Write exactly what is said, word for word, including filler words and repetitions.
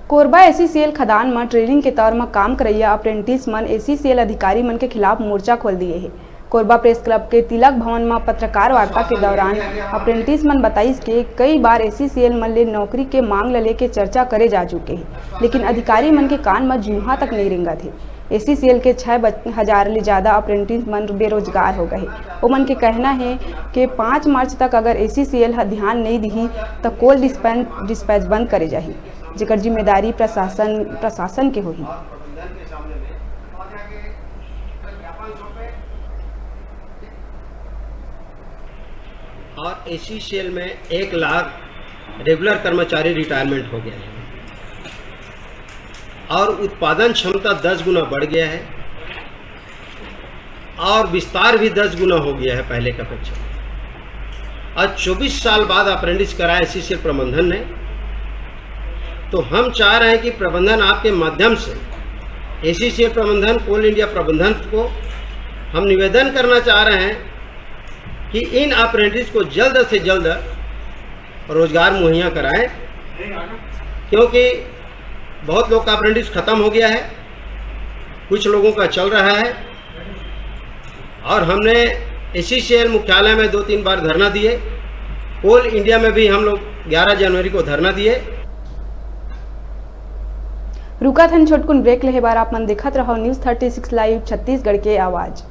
Korba SECL खदान म training के तौर म काम करइया अप्रेंटिस मन एसईसीएल अधिकारी मन के खिलाफ मोर्चा खोल दिए हे। कोरबा प्रेस क्लब के तिलक भवन म पत्रकार वार्ता के दौरान अप्रेंटिस मन बताइस के कई बार एसईसीएल मन ले नौकरी के मांग ल लेके चर्चा करे जा चुके हे, लेकिन अधिकारी मन के कान म जूहा तक नइ रेंगत हे। एसईसीएल के छह हजार ले ज्यादा अप्रेंटिस मन बेरोजगार हो गए हे। ओमन के कहना हे कि पाँच मार्च तक अगर एसईसीएल ह ध्यान नइ दिही, त कोल डिस्पैच, डिस्पैच बंद करे जाही, जेकर जिम्मेदारी प्रशासन, प्रशासन के होही। और एसईसीएल में एक लाख रेगुलर कर्मचारी रिटायरमेंट हो गया है और उत्पादन क्षमता दस गुना बढ़ गया है और विस्तार भी दस गुना हो गया है पहले के अपेक्षा। आज चौबीस साल बाद अप्रेंटिस कराया एसईसीएल प्रबंधन ने, तो हम चाह रहे हैं कि प्रबंधन आपके माध्यम से एसईसीएल प्रबंधन, कोल इंडिया प्रबंधन को हम निवेदन करना चाह रहे हैं कि इन अप्रेंटिस को जल्द से जल्द रोजगार मुहैया कराएं, क्योंकि बहुत लोग का अप्रेंटिस खत्म हो गया है, कुछ लोगों का चल रहा है और हमने एसईसीएल मुख्यालय में दो तीन बार धरना दिए। कोल इंडिया में भी हम लोग ग्यारह जनवरी को धरना दिए। रुकत हन छोटकुन ब्रेक लेहे बर, आप मन देखत रहव news thirty six live Chhattisgarh के आवाज़।